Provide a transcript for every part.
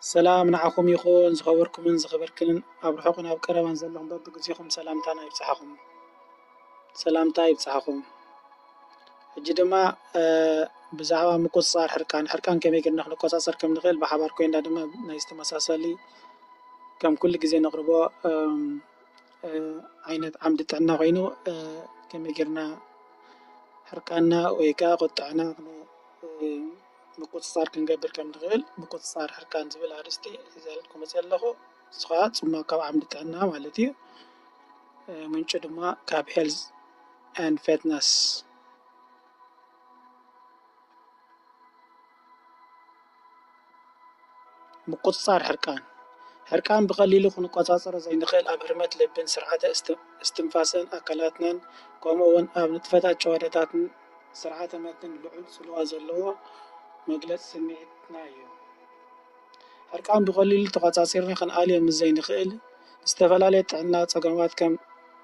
ሰላም ንዓኹም ይኹን፣ ዝኸበርኩምን ዝኸበርክንን፣ ኣብ ርሑቕን ኣብ ቀረባን ዘለኹም፣ በብግዜኹም ሰላምታና ይብጽሓኹም። ሰላምታ ይብጽሓኹም። ሕጂ ድማ፣ እ፣ ብዛዕባ ምቁጽጻር ሕርቃን፣ ሕርቃን ከመይ ጌርና ክንቆጻጸር ከም ንኽእል ብሓባር ኮይንና ድማ ናይ ዝተመሳሰሊ ከም ኩሉ ግዜ ነቕርቦ፣ እም፣ እ፣ ዓይነት ዓምዲ ጥዕና ኮይኑ፣ እ፣ ከመይ ጌርና ሕርቃንና ወይ ከኣ ቁጥዕና ክነ-፣ እ፣ ምቁጽጻር ክንገብር ከም ንኽእል ምቁጽጻር ሕርቃን ዝብል ኣርእስቲ ሒዘልኩም መጽእ ኣለኹ። እሱ ኸኣ ጽማቕ ካብ ዓምዲ ጥዕና ማለት እዩ። እ፣ ምንጩ ድማ ካብ Health and Fitness። ምቁጽጻር ሕርቃን። ሕርቃን ብቐሊሉ ክንቆጻጸሮ ዘይንኽእል፣ ኣብ ህርመት ልብን ስርዓተ እስትንፋስን ኣካላትናን፣ ከምኡ እውን ኣብ ንጥፈታት ጭዋዳታትን ስርዓተ መግብን ልዑል ጽልዋ ዘለዎ መግለጺ ስምዒትና እዩ። ሕርቃን ብቐሊሉ ተቖጻጺርና ክንኣልዮ ምስ ዘይንኽእል፣ ዝተፈላለየ ጥዕና ጸገማት ከም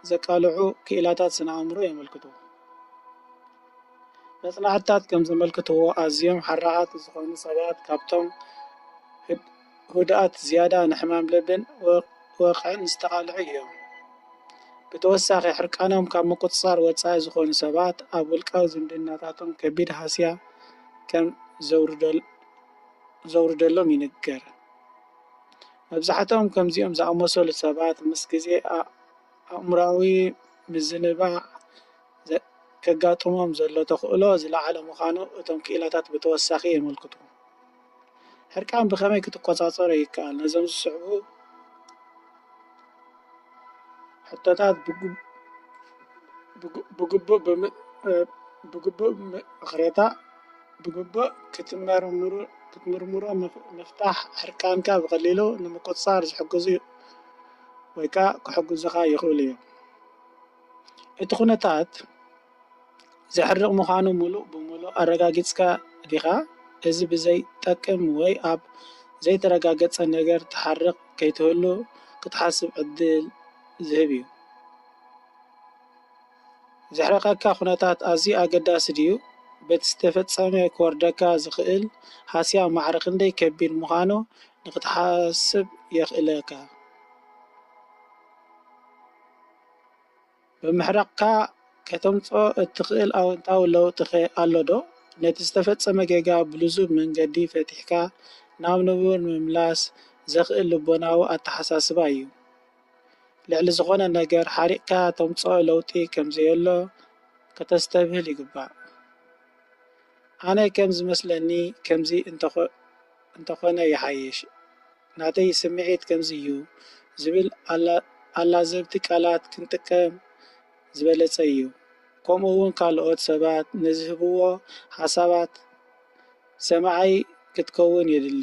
ዘቃልዑ ክኢላታት ስነ ኣእምሮ የመልክቱ። መጽናዕትታት ከም ዘመልክትዎ፣ ኣዝዮም ሓራቓት ዝኾኑ ሰባት ካብቶም ህድ-፣ ህዱኣት ዝያዳ ንሕማም ልብን ወ-፣ ወቕዕን ዝተቓልዑ እዮም። ብተወሳኺ፣ ሕርቃኖም ካብ ምቁጽጻር ወጻኢ ዝኾኑ ሰባት ኣብ ውልቃዊ ዝምድናታቶም ከቢድ ሃስያ ከም ዘውርደል-፣ ዘውርደሎም ይንገር። መብዛሕትኦም ከምዚኦም ዝኣመሰሉ ሰባት ምስ ግዜ ኣ-፣ ኣእምሮኣዊ ምዝንባዕ ዘ-፣ ከጋጥሞም ዘሎ ተኽእሎ ዝለዓለ ምዃኑ እቶም ክኢላታት ብተወሳኺ የመልክቱ። ሕርቃን ብኸመይ ክትቆጻጸሮ ይከኣል? ነዞም ዝስዕቡ ሕቶታት ብጉ-፣ ብጉ-፣ ብግቡእ ብም-፣ እ፣ ብግቡእ ም-፣ ምኽሬታ፣ ብግቡእ ክትመርምሩ-፣ ክትምርምሮ ምፍ-፣ ምፍታሕ ሕርቃንካ ብቐሊሉ ንምቁጽጻር ዝሕግዙ ወይ ከኣ ክሕግዙኻ ይኽእሉ እዮም። እቲ ኩነታት ዘሕርቕ ምዃኑ ምሉእ ብምሉእ ኣረጋጊጽካ ዲኻ? እዚ ብዘይጠቅም ወይ ኣብ ዘይተረጋገጸ ነገር ትሓርቕ ከይትህሉ ክትሓስብ ዕድል ዝህብ እዩ። ዘሕርቐካ ኩነታት ኣዝዩ ኣገዳሲ ድዩ? በቲ ዝተፈጸመ ክወርደካ ዝኽእል ሃስያ ማዕረ ክንደይ ከቢድ ምዃኑ ንኽትሓስብ የኽእለካ። ብምሕራቕካ ከተምጽኦ እትኽእል ኣወንታዊ ለውጢኸ ኣሎ ዶ? ነቲ ዝተፈጸመ ጌጋ ብልዙብ መንገዲ ፈቲሕካ ናብ ንቡር ንምምላስ ዘኽእል ልቦናዊ ኣተሓሳስባ እዩ። ልዕሊ ዝኾነ ነገር ሓሪቕካ ተምጽኦ ለውጢ ከም ዘየሎ ከተስተብህል ይግባእ። ኣነ ከም ዝመስለኒ ከምዚ እንተኾ-፣ እንተኾነ ይሓይሽ። ናተይ ስምዒት ከምዚ እዩ ዝብል ኣላ-፣ ኣላዘብቲ ቃላት ክንጥቀም ዝበለጸ እዩ። ከምኡ እውን ካልኦት ሰባት ንዝህብዎ ሓሳባት ሰማዓይ ክትከውን የድሊ።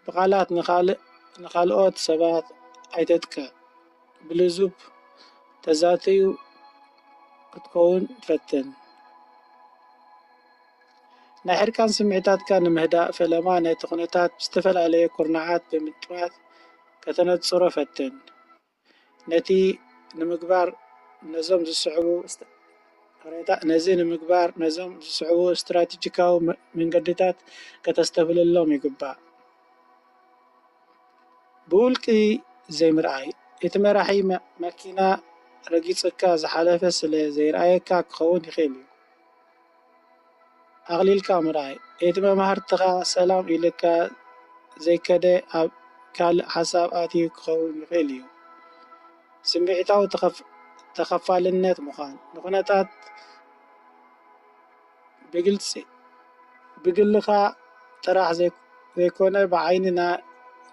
ብቓላት ንኻልእ-፣ ንኻልኦት ሰባት ኣይተጥቅዕ። ብልዙብ ተዛትዩ ክትከውን ፈትን። ናይ ሕርቃን ስምዒታትካ ንምህዳእ ፈለማ ነቲ ኩነታት ብዝተፈላለየ ኩርናዓት ብምጥማት ከተነጽሮ ፈትን። ነቲ ንምግባር ነዞም ዝስዕቡ ስት-፣ ይቕሬታ፣ ነዚ ንምግባር ነዞም ዝስዕቡ ስትራቴጂካዊ መ-፣ መንገድታት ከተስተብህለሎም ይግባእ። ብውልቂ ዘይምርኣይ። እቲ መራሒ መ-፣ መኪና ረጊጹካ ዝሓለፈ ስለ ዘይረኣየካ ክኸውን ይኽእል እዩ። ኣቕሊልካ ምርኣይ። እቲ መማህርትኻ ሰላም ኢሉካ ዘይከደ ኣብ ካልእ ሓሳብ ኣትዩ ክኸውን ይኽእል እዩ። ስምዒታዊ ተኸፍ-፣ ተኸፋልነት ምዃን። ንኹነታት ብግልጺ፣ ብግልኻ ጥራሕ ዘይ-፣ ዘይኮነ ብዓይኒ ና-፣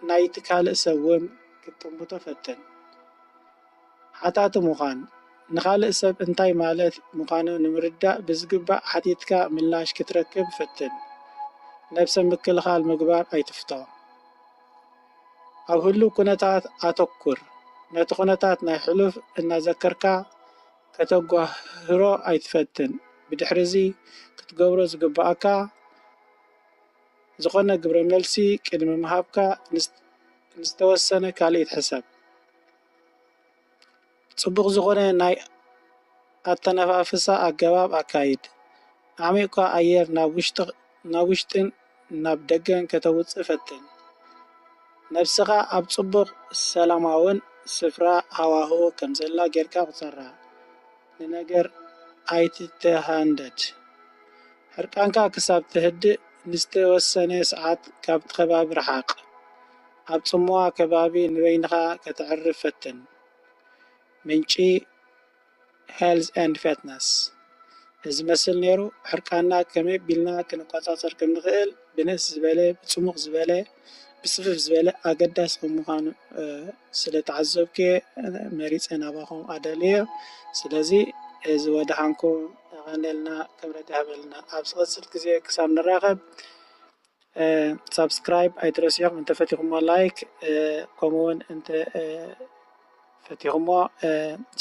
ናይቲ ካልእ ሰብ እውን ክትጥምቶ ፈትን። ሓታቲ ምዃን። ንኻልእ ሰብ እንታይ ማለት ምዃኑ ንምርዳእ ብዝግባእ ሓቲትካ ምላሽ ክትረክብ ፈትን። ነብሰ ምክልኻል ምግባር ኣይትፍቶ። ኣብ ህሉው ኩነታት ኣተኩር። ነቲ ኩነታት ናይ ሕሉፍ እናዘከርካ ከተጓህሮ ኣይትፈትን። ብድሕርዚ ክትገብሮ ዝግባኣካ ዝኾነ ግብረ መልሲ ቅድሚ ምሃብካ ንስ-፣ ንዝተወሰነ ካልእ ሕሰብ። ጽቡቕ ዝኾነ ናይ ኣተነፋፍሳ ኣገባብ ኣካይድ። ኣዕሚቑካ ኣየር ናብ ውሽጢ፣ ናብ ውሽጥን ናብ ደገን ከተውጽእ ፈትን። ነብስኻ ኣብ ጽቡቕ ሰላማውን ስፍራ ሃዋህው ከም ዘላ ጌርካ ቁጸራ። ንነገር ኣይትተሃንደድ። ሕርቃንካ ክሳብ ትህድእ ንዝተወሰነ ሰዓት ካብቲ ከባቢ ርሓቕ። ኣብ ጽምዋ ከባቢ ንበይንኻ ከተዕርፍ ፈትን። ምንጪ Health and Fitness እዚ መስል ነይሩ። ሕርቃንና ከመይ ቢልና ክንቆጻጸር ከም ንኽእል ብንእስ ዝበለ፣ ብጽሙቕ ዝበለ፣ ብጽፍፍ ዝበለ ኣገዳሲ ከም ምዃኑ ስለ ተዓዘብኩ መሪጸ ናባኹም ኣዳልየ። ስለዚ እዚ ወደሓንኩም የቐንየልና፣ ክብረት ይሃበልና። ኣብ ዝቐጽል ግዜ ክሳብ ንራኸብ ሳብስክራይብ ኣይትረስዑ፣ እንተፈቲኹሞ ላይክ፣ ከምኡውን እንተ ፈቲኹሞ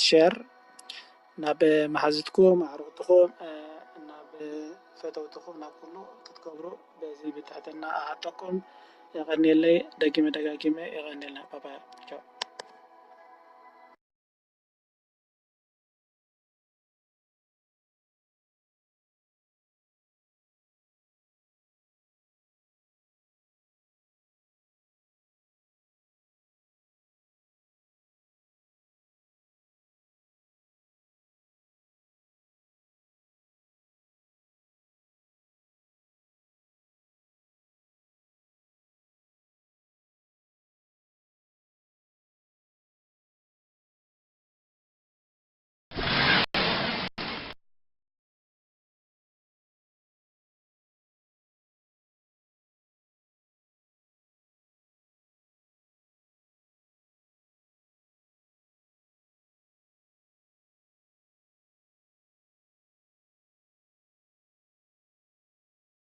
ሸር ናብ መሓዝትኩም፣ ኣዕሩኽትኩም፣ ናብ ፈተውትኹም፣ ናብ ኩሉ ክትገብሩ በዚ ብትሕትና እሓተኩም። የቐንየለይ፣ ደጊመ ደጋጊመ የቐንየልና። ባባይ። ቻው።